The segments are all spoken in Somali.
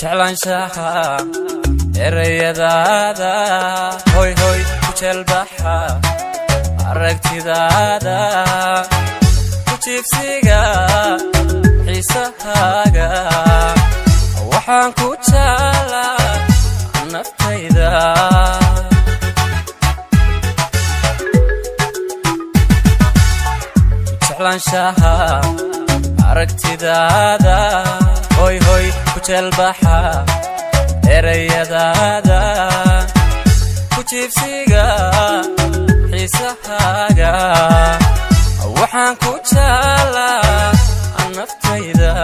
Jeclaanshaha erayadaada, hoy hoy, ku jeelbaxa aragtidaada, ku jiibsiga xiisahaaga. Waxaan ku jeclaa naftayda. Jeclaanshaha aragtidaada, hoy hoy, ku jeelbaxa erayadaada, ku jiibsiga xiisahaaga. Waxaan ku jeclaa naftayda.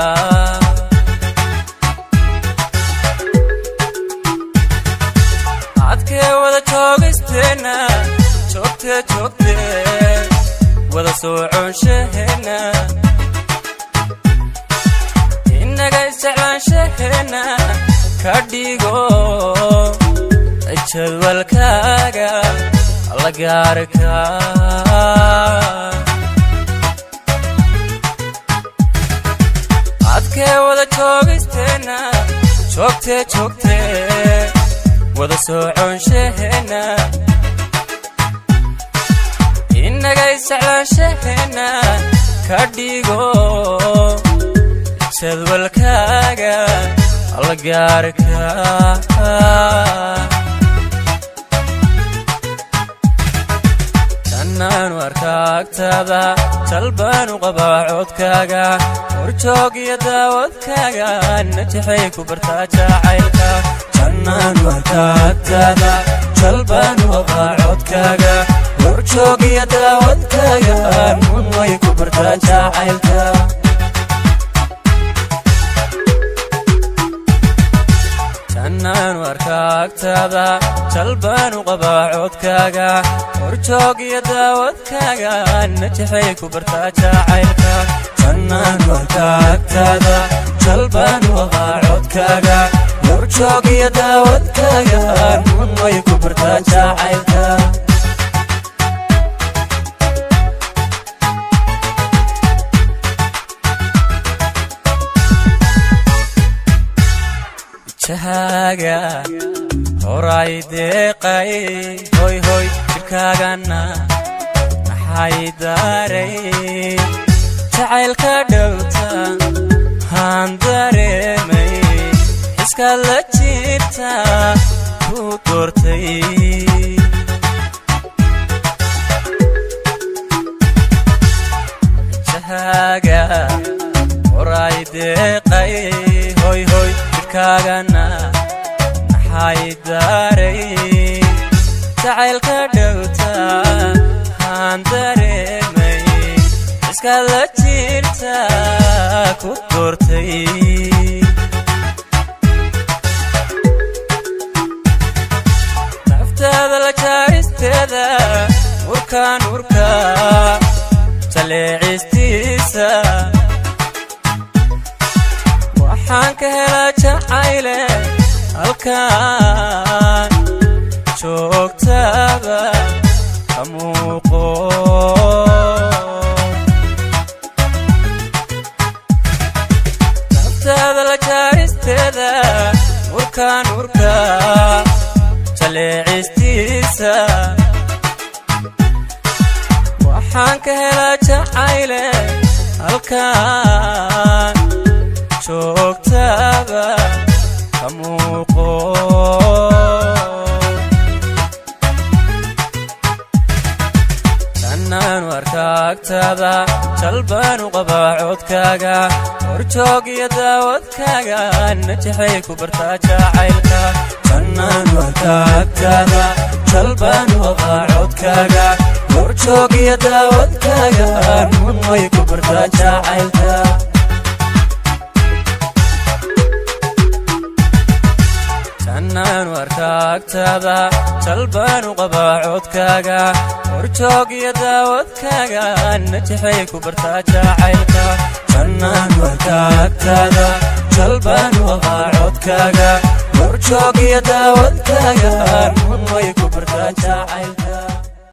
Adkee wada joogisteenna, joogtee joogtee, wada sooconshaheena, innaga isjeclaanshaheena ka dhigo jadwalkaaga la gaarka. Adkee wada joogisteenna, joogtee joogtee, wada sooconshaheena, innaga isjeclaanshaheena ka dhigo jadwalkaaga la gaarka. Jannaanu arkaa agtaada, jalbaanu qabaa codkaaga, horjoog iyo daawadkaaga, najexay ku bartaa jacaylka. Jannaanu arkaa agtaada, jalbaanu qabaa codkaaga, horjoog iyo daawadkaaga, munway ku bartaa jacaylka. Jannaanu arkaa agtaada, jalbaanu qabaa codkaaga, horjoog iyo daawadkaaga, najexay ku bartaa jacaylka. Jannaanu arkaa agtaada, jalbaanu qabaa codkaaga, horjoog iyo daawadkaaga, munway ku bartaa jacaylka. Jahaaga horay deeqay, hoy hoy, jidhkaagana maxay daaray? Jacaylka dhowta haan dareemay, xiskaad la jiibta ku doortay. Jahaaga horay deeqay, hoy hoy, jidhkaagana maxay daaray? Jacaylka dhowta haan dareemay, xiskaad la jirta ku doortay. Naftaada la jaaristeeda, urka nuurka jaleecistiisa, waxaan ka helaa jacayle halkaan joogtaba ka muuqo. Naftaada la jaaristeeda, urka nuurka jaleecistiisa, waxaan ka helaa jacayle halkaan joogtaba ka muuqo. Jannaanu arkaa agtaada, jalbaanu qabaa codkaaga, horjoog iyo daawadkaaga, najexay ku bartaa jacaylka. Jannaanu arkaa agtaada, jalbaanu qabaa codkaaga, horjoog iyo daawadkaaga, munway ku bartaa jacaylka. Jannaanu arkaa agtaada, jalbaanu qabaa codkaaga, horjoog iyo daawadkaaga, najexay ku bartaa jacaylka. Jannaanu arkaa agtaada, jalbaanu qabaa codkaaga, horjoog iyo daawadkaaga, munway ku bartaa jacaylka.